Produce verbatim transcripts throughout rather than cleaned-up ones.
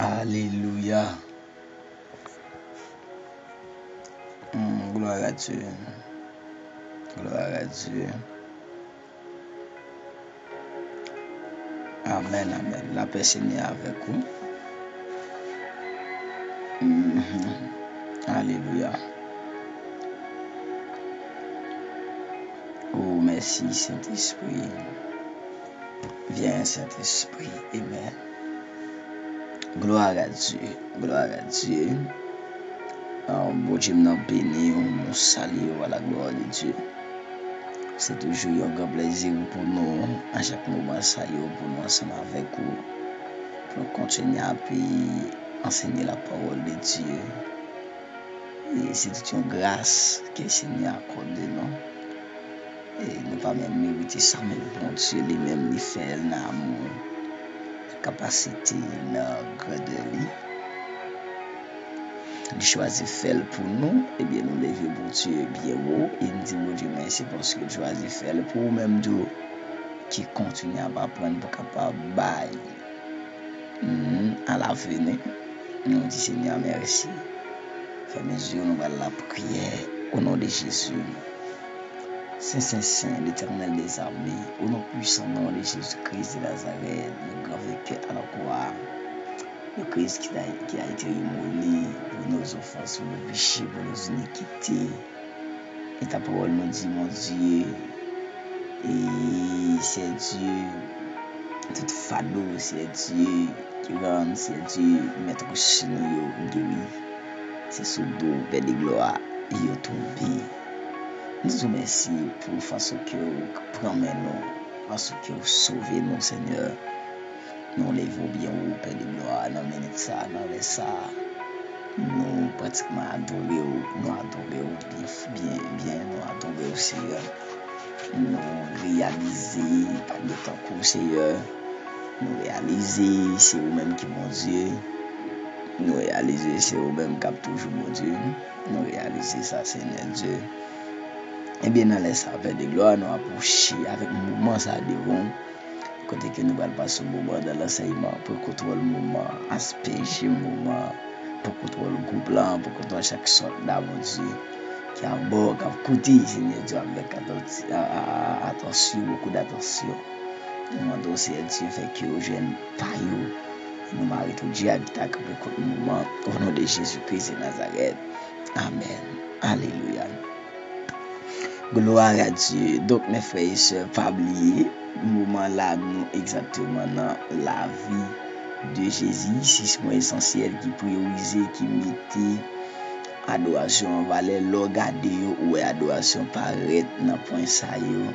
Alelouya. Hmm, gloire à Dieu. Gloire à Dieu. Amèn, amèn. Lapè Senyè avèk ou. Mhm. Alelouya. O, mèsi, Sentespri. Vyen, Sentespri. Amèn. Gloire à Dieu. Gloire à Dieu. Ah, Bondye m nan beni w, nou salye w à la gloire de Dieu. Se toujou yon gran plezi pou nou, a chak moman sa yo, pou nou ansanm avèk ou, pou nou kontinye ap ansenye la parole de Dieu. E se tout yon gras ke Senyè akòde nou. E nou pa menm merite sa, men Bondye li menm, li fè l nan amou, nan kapasite, nan grandè li. Li chwazi fè l pou nou, ebyen, nou leve Bondye byen wo e n di Bondye mèsi paske l chwazi fè l pou ou menm tou ki kontinye ap aprann pou kapab bay. Mhm, alavni, nou di Senyè mèsi. Fèmen zye w, nou pral lapriyè. O non de Jezi. Sen, sen, sen, Letènèl dèzame, o non pwisan non de Jezi Kris de Nazarèt, le gran venkè a la kwa, le Kris ki a, ki a été imolé pour nos offenses, pour nos péchés, pour nos iniquités. E ta pawòl nou di, Bondye, e Seyè Dye, tout fado, Seyè Dye, ki rann, Seyè Dye, mèt wouch nou yo geri. Se sou do Pè de glwa yo tonbe. Nou di w mèsi pou fason ke w pran men nou, fason ke w sove nou, Senyè. Nou leve w byen wo, Pè de glwa, nan minit sa, nan lè sa. Nou pratikman adore w, nou adore w byen, byen, byen, nou adore w, Seyè. Nou reyalize pa gen tankou w, Seyè. Nou reyalize se ou menm ki Bondye. Nou reyalize se ou menm k ap toujou Bondye. Nou reyalize sa, Senyè Dye. Ebyen, nan lè sa, Pè de glwa, nou apwoche avèk moman sa devan w. Kote ke nou pral pase yon moman nan lansèyman, pran kontwòl moman, aspeje moman, pran kontwòl gwoup lan, pran kontwòl chak sòlda Bondye ki abò, k ap koute, Senyè Dye, avèk atanti-, a, a, a, atansyon, bokou datansyon. Nou mande w, Senyè Dye, fè ke yo jwenn pa yo. E nou mare tout djab ki ta kanpe kont moman, o non de Jezi Kris de Nazarèt. Amèn. Alelouya. Gloire à Dieu. Donk, mes frères et sœurs, pa bliye, moman la, nou egzakteman nan lavi de Jezi, sis pwen esansyèl ki priyorize, ki mete adorasyon an valè. Lè w gade yo, ou wè adorasyon parèt nan pwen sa yo.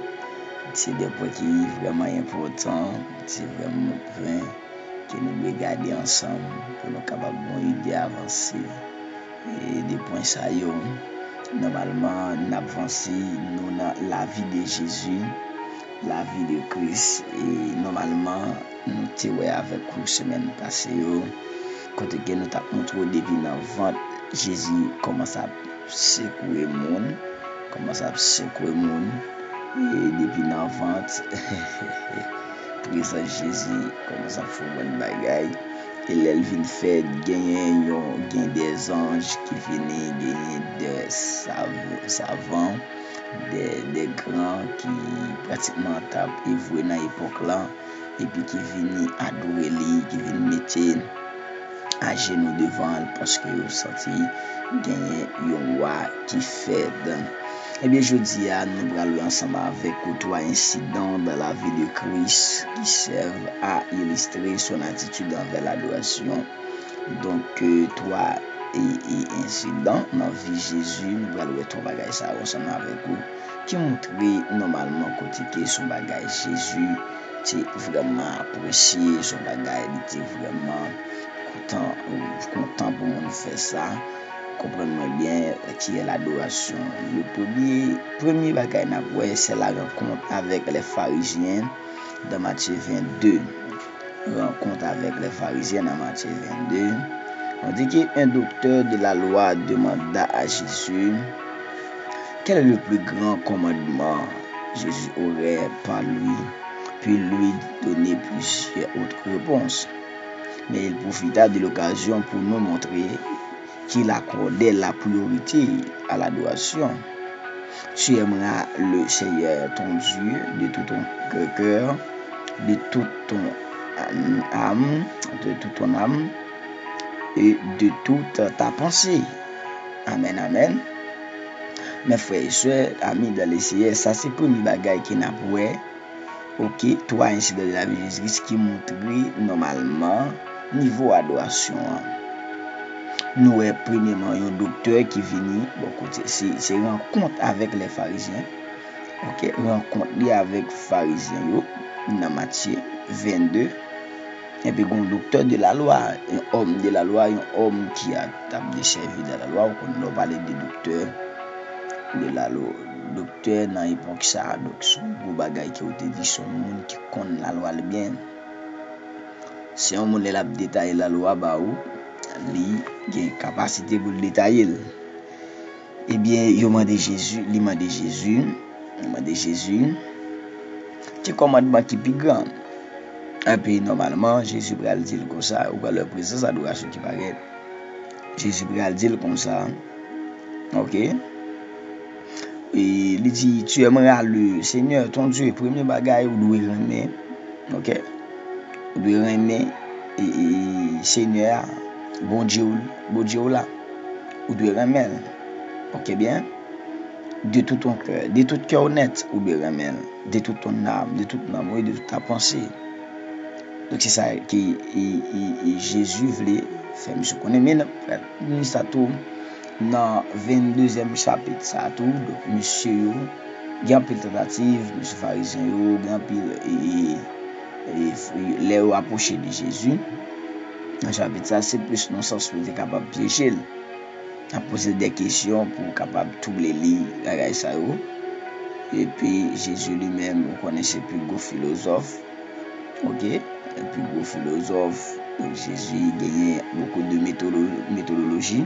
Se de pwen ki vrèman enpòtan, se vrèman pwen ke nou dwe gade ansanm pou nou kapab gon ide avanse. E de pwen sa yo, nòmalman, n ap vanse, nou nan lavi de Jezi, lavi de Kris. E nòmalman, nou te wè avèk ou semèn pase yo, kote ke nou t ap montre w depi nan vant, Jezi kòmanse ap sekwe moun, kòmanse ap sekwe moun, e depi nan vant, prezans Jezi kòmanse ap fè yon bann bagay. E lè l vin fèt, genyen yon, gen de zanj ki vini, genyen de sav-, savan, de, de gran ki pratikman t ap evwe nan epòk lan, epi ki vini adore li, ki vin mete ajenou devan l, paske yo santi genyen yon wa ki fèt. Ebyen, jodi a, nou pral wè ansanm avèk ou twa ensidan dans la vie de Christ qui servent à illustrer son attitude envers l'adoration. Donk, euh, twa e, e ensidan nan vi Jezi, nou pral wè twa bagay sa yo ansanm avèk ou, ki montre nòmalman kote ke se yon bagay Jezi te vrèman apresye, se yon bagay li te vrèman kontan, kontan pou moun fè sa. Konprann mwen byen, ki est l'adoration. Le premye, premye bagay n ap wè, c'est la rencontre avec les pharisiens dans Matthieu vingt-deux. Rencontre avec les pharisiens dans Matthieu vingt-deux. On dit qu'un docteur de la loi demanda à Jésus, quel est le plus grand commandement? Jésus aurait par lui, pu lui donner plusieurs autres réponses. mais il profita de l'occasion pour nous montrer qu'il accordait la priorité à l'adoration. Tu aimeras le Seigneur ton Dieu de tout ton cœur, de toute ton âme, de toute ton âme et de toute ta pensée. Amen, amen. Mes frères et sœurs, amis dans le Seigneur, sa se premye bagay ke n ap wè. Ok, twa ensidan de lavi Jezi Kris ki montre nòmalman nivo adorasyon an. Nou wè premyèman yon doktè ki vini bò kote, se, se rankont avèk lè farizyen. Ok, rankont li avèk farizyen yo nan Matye vennde. Epi gen yon doktè de la lwa, yon òm de la lwa, yon òm ki a, t ap desèvi de la lwa. Ou konn lè w pale de doktè de la lwa, doktè nan epòk sa a, donk, se yon gwo bagay ke w te di, se yon moun ki konn lalwa l byen. Se yon moun, lè l ap detaye lalwa ba ou, li gen kapasite pou l detaye l. Ebyen, yo mande Jezi, li mande Jezi, li mande Jezi, ki kòmandman ki pi gran? Epi, nòmalman, Jezi pral di l konsa, ou pral wè prezans adorasyon ki parèt. Jezi pral di l konsa, ok? E li di, tu aimeras le Seigneur ton Dieu. Premye bagay, ou dwe renmen, ok? Ou dwe renmen e, e, Senyè a, Bondye w, Bondye w la. Ou dwe renmen l. Ok, byen? De tout ton cœur, de tout kè w nèt, ou dwe renmen l. De tout ton âme, de tout nanm ou, de tout ta pensée. Donk, se sa ke e, e, e, Jezi vle fè misye konnen. Men nan, nou li sa tou nan venndezyèm chapit sa a tou. Donk, mesye yo, gen anpil tantativ, mesye farizyen yo, gen anpil, e, e, e, lè yo apwoche de Jezi, nan chapit sa, se plis nan sans pou yo te kapab pyeje l. Ap poze de kesyon pou kapab twouble li, bagay sa yo. Epi Jezi li menm, ou konnen se pi gwo filozòf. Ok? Pi gwo filozòf. Donk, Jezi genyen beaucoup de méthodologie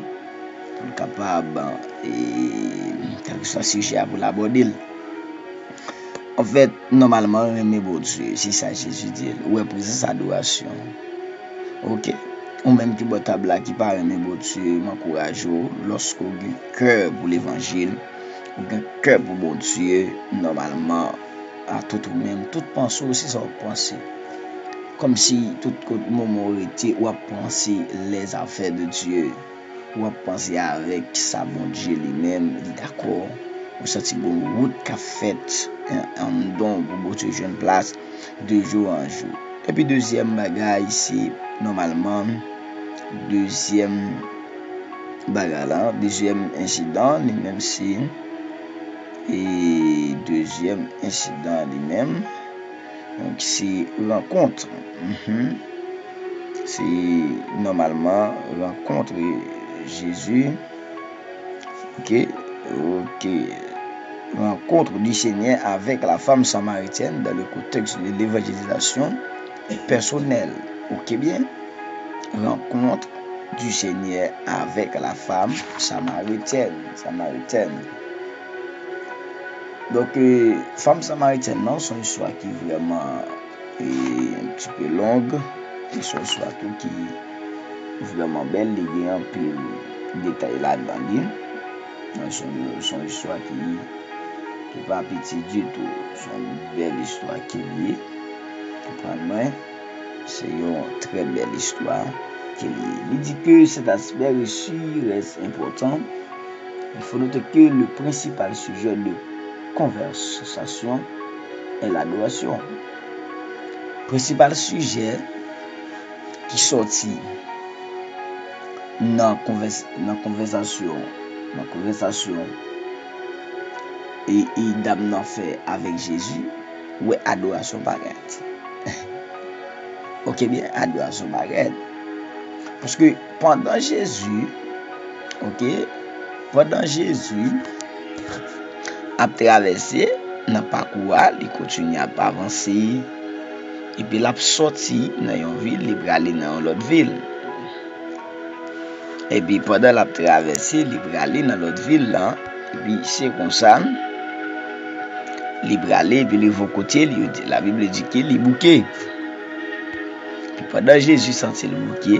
pou l kapab, e, kèlkeswa sijè a pou l abòde l. Anfèt, nòmalman, renmen Bondye, se sa Jezi di l. Ou wè prezans adorasyon. Ok? Ou menm ki bò tab la, ki pa renmen Bondye, m ankouraje w, lòske w gen kè pou levanjil, ou gen kè pou Bondye, nòmalman, a tout ou menm, tout panse w, se sa w ap panse. Kòmsi tout kot moman w rete, w ap panse les affaires de Dieu. W ap panse avèk sa Bondye li menm, li dakò. Ou santi gon wout k ap fèt, en, anndan w pou Bondye jwenn plas de jou an jou. Epi dezyèm bagay, se nòmalman, dezyèm bagay la, dezyèm ensidan, li menm se, e dezyèm ensidan li menm, donk, se rankont. Mhm. Se nòmalman rankont Jezi. Ok, ok. Rencontre du Seigneur avec la femme samaritaine dans le contexte de l'évangélisation personnelle. Ok, byen. Rencontre du Seigneur avec la femme samaritaine. Samaritaine. Donk, e, fanm samarityèn nan, se yon istwa ki vrèman, e, un petit peu longue. E se yon istwa tou ki vrèman bèl, li gen anpil detay ladan li. Se yon, se yon istwa ki, ki pa piti ditou. Se yon bèl istwa ke li ye. Konprann mwen? Se yon trè bèl istwa ke li ye. Li di ke cet aspect reçu reste important. Il faut noter que le principal sujet de conversation est l'adoration. Prensipal sijè ki sòti nan konvès-, nan konvèsasyon, nan konvèsasyon e, e dam nan fè avèk Jezi, ou wè adorasyon parèt. Ok, byen, adorasyon parèt. Paske pandan Jezi, ok, pandan Jezi ap travèse nan pakou a, li kontinye ap avanse, epi l ap sòti nan yon vil, li prale nan yon lòt vil. Epi pandan l ap travèse, li prale nan lòt vil lan, epi se konsa, li prale, epi li rive yon kote, li, Labib la di ke li bouke. Epi Pandan Jezi santi l bouke,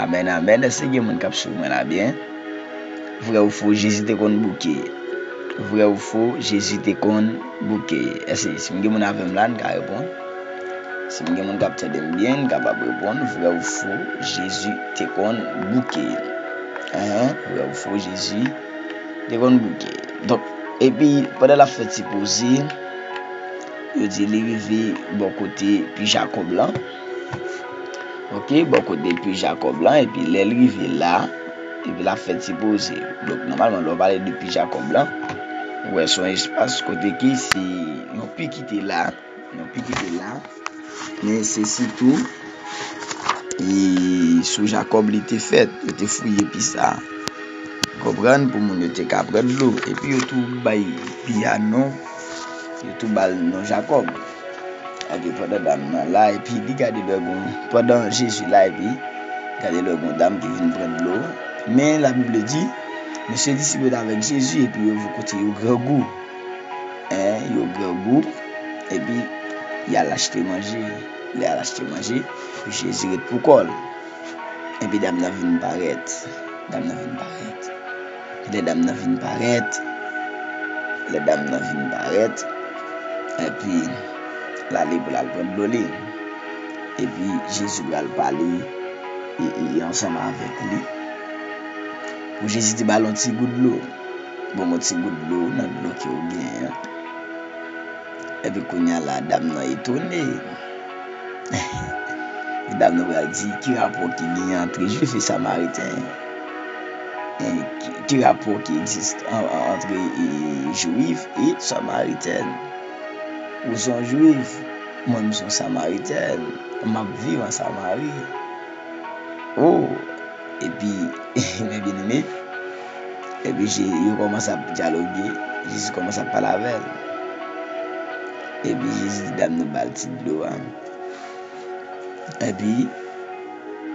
amèn, amèn, èske gen moun k ap swiv mwen la byen? Vrè ou fo, Jezi te konn bouke. Vrè ou fo, Jezi te konn bouke. Èske si m gen moun avè m la, n ka reponn? Si m gen moun k ap tande m byen, n kapab reponn, vrè ou fo, Jezi te konn bouke. Enhen, vrè ou fo, Jezi te konn bouke. Donk, epi pandan l ap fè ti poze, yo di li rive bò kote Pi Jakòb lan. Oke, bò kote Pi Jakòb lan, epi lè l rive la, epi l ap fè ti poze. Donk, nòmalman, lè w pale de Pi Jakòb lan, ou wè se yon espas kote ke se yon pi ki te la, yon pi ki te la, men se sitou e sou Jakòb li te fèt, yo te fouye pi sa. Konprann, pou moun yo te ka pran dlo. Epi yo tou bay pi a non, yo tou ba l non Jakòb. Epi pandan dam nan la, epi li gade lè gon, pandan Jezi la, epi gade lè gon dam ki vin pran dlo. Men Labib di, mesye disip yo t avèk Jezi, epi yo vin kote yo grangou. En, yo grangou, epi y al achte manje. Lè y al achte manje, Jezi ret pou kò l. Epi dam nan vin parèt. Dam nan vin parèt. Lè dam nan vin parèt, lè dam nan vin parèt, epi l ale pou l al pran dlo li. Epi Jezi pral pale e, e, ansanm avèk li. Pou Jezi te ba l yon ti gout dlo. Bon, yon ti gout dlo nan dlo ke w genyen an. Epi kounye a la, dam nan etone. Dam nan pral di, ki rapò ki genyen antre Jwif e Samariten? E ki, ki rapò ki egziste an, an, antre e, Jwif e Samariten? Ou se yon Jwif, mwen m se yon Samariten, m ap viv an Samari. O, epi, men byeneme, epi Je- yo kòmanse ap dyaloge, Jezi kòmanse ap pale avè l. Epi Jezi di dam nan ba l ti dlo a. Epi,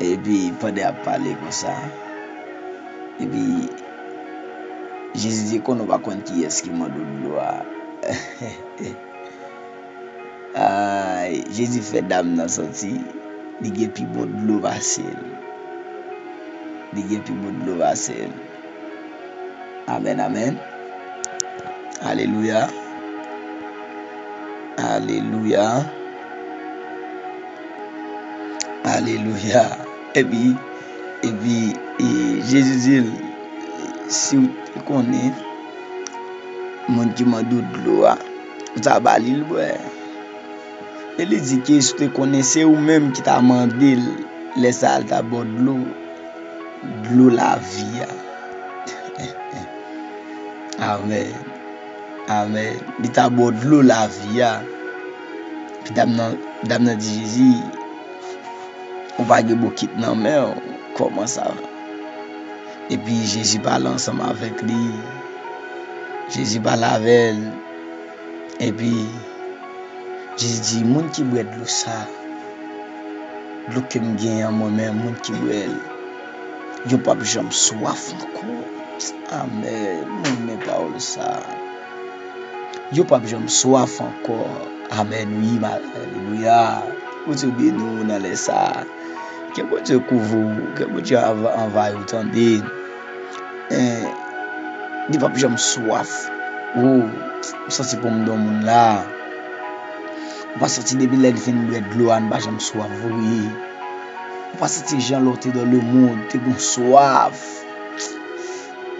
epi pandan y ap pale konsa, epi Jezi di, konnen w pa konn kiyès ki mande w dlo a. Ay, Jezi fè dam nan santi li gen pi bon dlo pase l. Li gen pi bon dlo pase l. Amèn, amèn. Alelouya. Alelouya. Alelouya. Epi, epi, e, Jezi di l, si w te konnen moun ki mande w dlo a, ou ta ba li l bwè. E li di ke si w te konnen se ou menm ki ta mande l, lè sa a l ta ba w dlo, dlo lavi a. Amèn. Amèn. Li ta ba w dlo lavi a. Epi dam nan, dam nan di Jezi, ou pa gen bokit nan men w, kòman sa? Epi Jezi pale ansanm avèk li. Jezi pale avè l. Epi Jezi di, moun ki bwè dlo sa, dlo ke m genyen an mwen menm, moun ki bwè l, yo p ap janm swaf ankò. Amèn. Mwen renmen pawòl sa. Yo p ap janm swaf ankò. Amèn, wi, ma- alelouya. Bondye beni w nan lè sa. Ke Bondye kouvri w, ke Bondye anva- anvayi w, tande. En, li p ap janm swaf. O, m santi pou m don moun la. Ou pa santi depi lè l fin bwè dlo a, n pa janm swaf vre. Ou pa santi jan lè w te dans le monde, te gon swaf.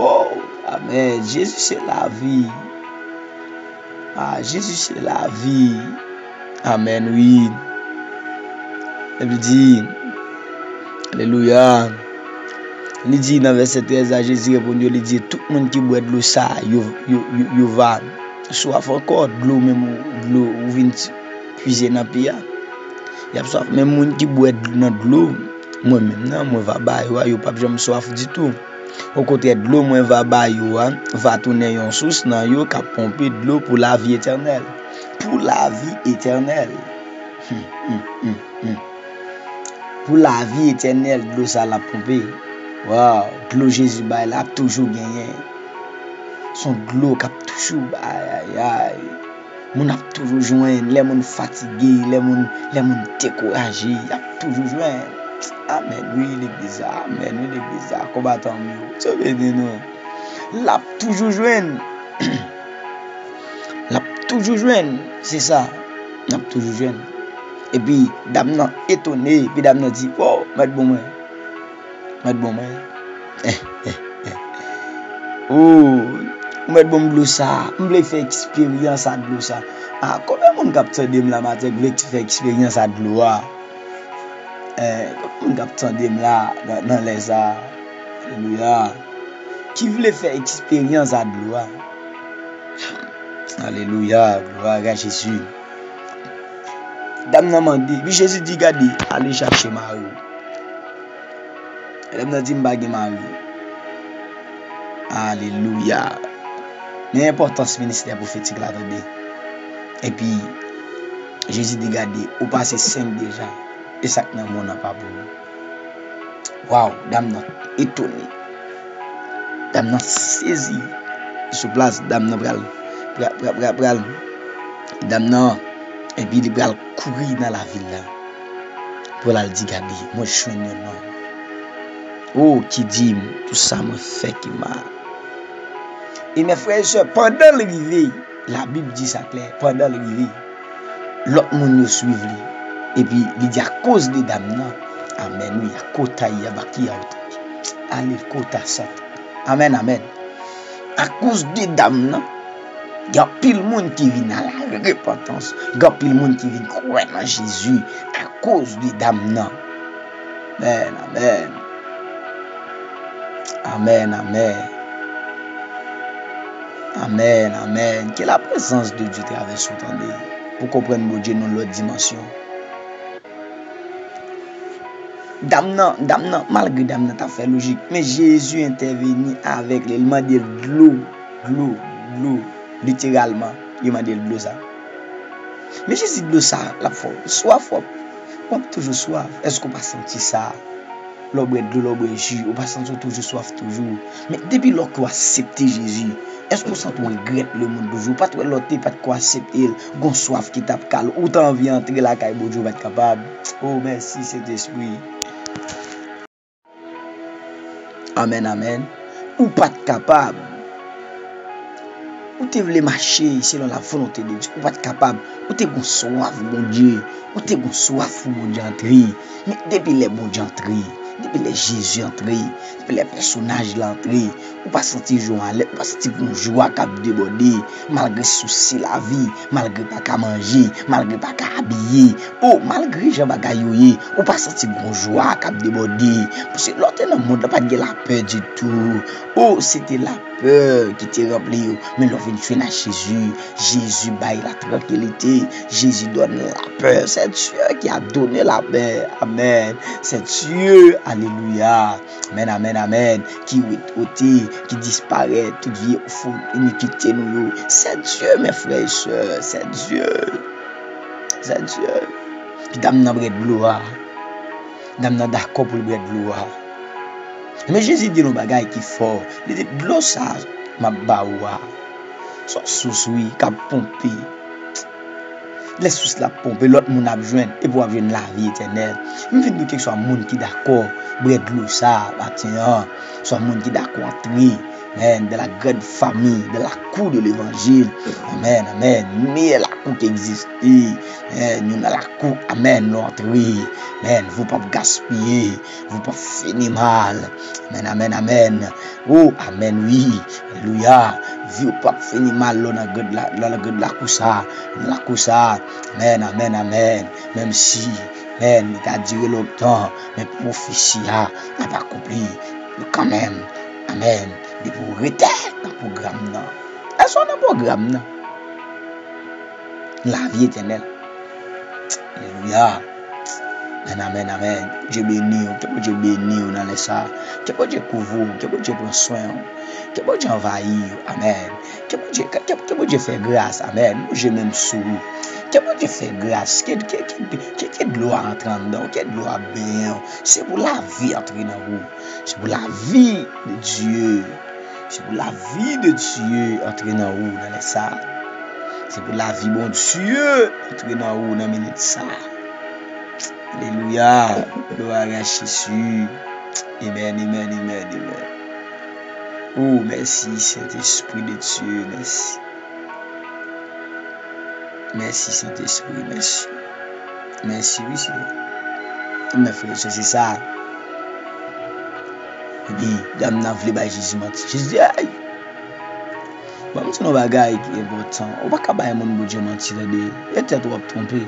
O, amèn. Jezi se lavi. A, Jezi se lavi. Amèn, wi. Epi di, alelouya. Li di nan vèsè trèz la, Jezi reponn yo, li di, tout moun ki bwè dlo sa, yo, yo, yo, yo va swaf ankò. Dlo menm, ou- dlo ou vin ti- pwize nan pi a, y ap swaf. Men moun ki bwè dl- nan dlo mwen menm nan, mwen va ba yo a, yo p ap janm swaf ditou. Okontrè, dlo mwen va ba yo a va tounen yon sous nan yo k ap ponpe dlo pou lavi etènèl. Pou lavi etènèl. Hmm, hmm, hmm, hmm. Pou lavi etènèl, dlo sa l ap ponpe. Waw, dlo Jezi bay la ap toujou genyen. Se yon dlo k ap toujou bay, ayayay. Moun ap toujou jwenn, lè moun fatige, lè moun, lè moun dekouraje, y ap toujou jwenn. Amèn, wi, legliz la, amèn, wi, legliz la, konbatan m yo. Bondye beni nou. L ap toujou jwenn. L ap toujou jwenn, se sa. L ap toujou jwenn. Epi, dam nan etone, epi dam nan di, "O, mèt bon mwen. Mèt bon mwen." O, ou mèt ban m dlo sa. M vle fè eksperyans ak dlo sa. A, konbyen moun k ap tande m la maten k vle fè eksperyans ak dlo a? Eh, konbyen moun k ap tande m la nan, nan lè sa? Alelouya. Ki vle fè eksperyans ak dlo a? Alelouya, glwa a Jezi. Dam nan mande, epi Jezi di, "Gade, ale chache mari w." Dam nan di, "M pa gen mari." Alelouya. Men enpòtans ministè pwofetik la, tande. Epi, Jezi di, "Gade, ou pase senk deja. E sa k nan men w nan pa pou ou." Waw, dam nan etone. Dam nan sezi. Li sou plas, dam nan pral, pral, pral, pral, pral. Dam nan, epi li pral kouri nan lavil la. Pou l al di, "Gade, mwen jwenn yon nonm." O, ki di m, tout sa mwen fè ki mal. E men frè e sè, pandan l rive, Labib di sa klè, pandan l rive, lòt moun yo swiv li. Epi li di, "Akoz de dam nan." Amèn, wi, akotay abaki aotay. Ale kota sat. Amèn, amèn. Akoz de dam nan, gen anpil moun ki vin a la repantans. Gen anpil moun ki vin kwè nan Jezi akoz de dam nan. Amèn, amèn. Amèn, amèn. Amèn, amèn. Ke la prezans de Dye travèse w, tande. Pou konprann Bondye nan lòt dimansyon. Dam nan, dam nan, malgre dam nan t ap fè lojik, men Jezi entèveni avèk li, li mande l dlo, dlo, dlo. Literalman, li mande l dlo sa. Men Jezi dlo sa, l ap fè w swaf, w ap, w ap toujou swaf. Èske w pa santi sa? Lè w bwè dlo, lè w bwè ji, ou pa santi w toujou swaf toujou? Men depi lè ke w aksepte Jezi, èske w santi w regrèt lemonn toujou? Ou pa t wè lè w te pa t ko aksepte l, gon swaf ki t ap kale w, ou t anvi antre lakay Bondye, ou pa t kapab. O, mèsi, Sentespri. Amèn, amèn. Ou pa t kapab. Ou te vle mache selon la volonte de Dye. Ou pa t kapab. Ou te gon swaf Bondye. Ou te gon swaf pou Bondye antre. Men depi lè Bondye antre, depi lè Jezi antre, depi lè pèsonaj la antre, ou pa santi jwa anlè, ou pa santi gon jwa k ap debòde, malgre sousi lavi, malgre pa ka manje, malgre pa ka abiye, o, malgre jan bagay yo ye, ou pa santi gon jwa k ap debòde. Paske lè w te nan mond lan, pa t gen lapè ditou. O, se te lapè ki te ranpli yo. Men lè w vin jwenn ak Jezi, Jezi bay la trankilite. Jezi donne la paix. C'est Dieu qui a donné la paix. Amen. C'est Dieu. Alelouya. Amèn, amèn, amèn. Ki retwote, ki disparèt tout vye fo inikite nou yo. C'est Dieu, mes frères et sœurs. C'est Dieu. C'est Dieu. Dam nan bwè dlo a. Dam nan dakò pou l bwè dlo a. Men Jezi di l yon bagay ki fò. Li di, "Dlo sa a m ap ba ou a, se yon sous, wi, k ap ponpe. Lè sous la ap ponpe, lòt moun ap jwenn, epi w ap jwenn lavi etènèl." M vin di w, kèlkeswa moun ki dakò bwè dlo sa a maten an, swa moun ki dakò antre, amèn, dans la grande famille, dans la cour de l'évangile. Amèn, amèn. Meyè lakou ki egziste. Amèn. Nou nan lakou. Amèn. Nou antre. Amèn. Vou p ap gaspiye. Vou p ap fini mal. Amèn, amèn, amèn. O, amèn, wi. Alelouya. Vi w p ap fini mal lè w nan grande la, lè w nan grande lakou sa. Nan lakou sa. Amèn, amèn, amèn. Menm si, amèn, li ta dire lontan, men pwofesi a ap akonpli kanmenm. Amèn. Depi w rete nan pwogram nan. Èske w nan pwogram nan? Lavi etènèl. Alelouya. Amèn, amèn, amèn. Bondye beni w. Ke Bondye beni w nan lè sa a. Ke Bondye kouvri w. Ke Bondye pran swen w. Ke Bondye anvayi w. Amèn. Ke Bondye, ke, ke, ke Bondye fè gras. Amèn. Bondye menm sou ou. Ke Bondye fè gras. Ke, ke, ke, ke, ke dlo a antre anndan w. Ke dlo a benyen w. Se pou lavi antre nan ou. Se pou lavi de Dye. Se pou lavi de Dye antre nan ou nan lè sa a. Se pou lavi Bondye antre nan ou nan minit sa. Alelouya. Glwa a Jezi. Amen, amen, amen, amen. Oh, mèsi, Sentespri de Dye, mèsi. Mèsi, Sentespri, mèsi. Mèsi, wi, Senyè. Men, frè, se, se sa. Ebyen, dam nan vle bay Jezi manti. Jezi di, ay! Ban m di nou yon bagay ki enpòtan. Ou pa ka bay moun Bondye manti, tande. E tèt ou w ap twonpe.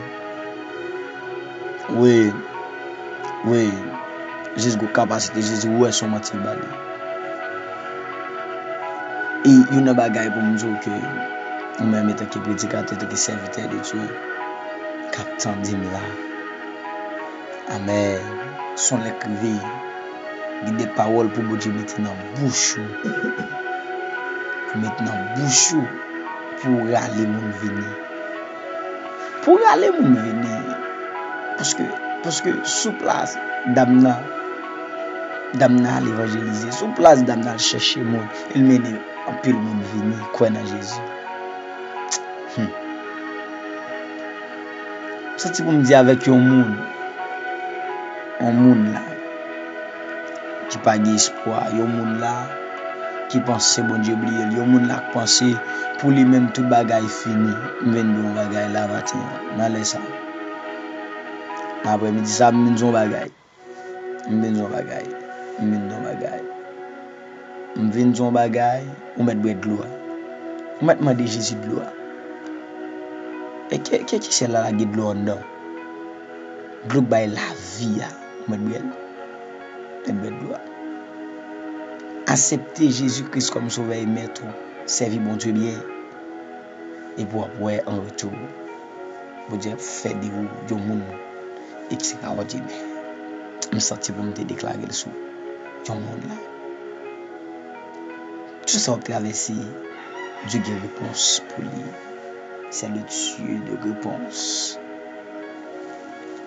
Wi. Wi. Jezi gen kapasite, Jezi wè se yon manti l ba li. E youn nan bagay pou m di w ke ou menm, antanke predikatè, antanke sèvitè de Dye, k ap tande m la. Amèn. Se yon lè k rive. Gen de pawòl pou Bondye mete nan bouch ou. Pou mete nan bouch ou. Pou w rale moun vini. Pou w rale moun vini. Paske, paske sou plas dam nan, dam nan al evanjelize. Sou plas dam nan al chèche moun. E l mennen anpil moun vini kwè nan Jezi. Hmm. M santi pou m di avèk yon moun, yon moun la ki pa gen espwa, yon moun la ki panse Bondye bliye l, yon moun la k panse pou li menm tout bagay fini. M vin di yon bagay la maten an, nan lè sa. Nan aprèmidi sa, m vin di yon bagay. M vin di yon bagay. M vin di yon bagay. M vin di yon bagay, ou mèt bwè dlo a. Ou mèt mande Jezi dlo a. E ke, ke ki sèl la lage dlo anndan? Dlo k bay lavi a, ou mèt bwè l. Ou mèt bwè dlo a. Aksepte Jezi Kris kòm Sovè e Mèt ou. Sèvi Bondye byen. Epi w ap wè an retou, Bondye ap fè de ou yon moun ekstraòdinè. M santi pou m te deklare l sou yon moun la. Tout sa w ap travèse, Dye gen repons pou li. C'est le Dieu de réponse.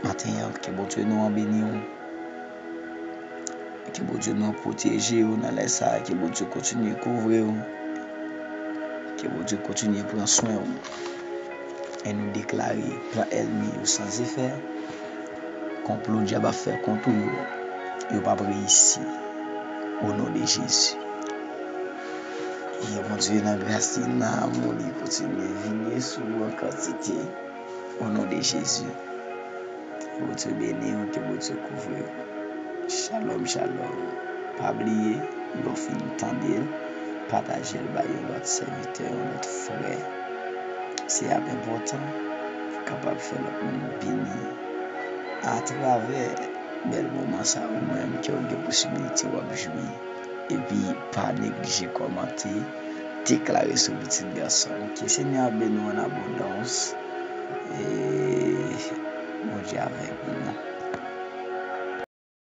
Maten an, ke Bondye nou an beni w. Ke Bondye nou pwoteje w nan lè sa a. Ke Bondye kontinye kouvri w. Ke Bondye kontinye pran swen w. E nou deklare plan ènmi yo san efè. Konplo dyab ap fè kont ou yo, yo p ap reyisi. O non de Jezi. E Bondye nan gras li, nan amou li, kontinye vini sou ou an kantite. O non de Jezi. Ke Bondye beni w, ke Bondye kouvri w. Shalom, shalom. Pa bliye, lè w fin tande l, pataje l bay yon lòt sèvitè, yon lòt frè. Se ap enpòtan pou kapab fè lòt moun beni atravè bèl moman sa a, ou menm ke w gen posiblite w ap jwi. Epi pa neglije kòmante, deklare sou pitit gason w. Ke Senyè a beni w an abondans. E Bondye avèk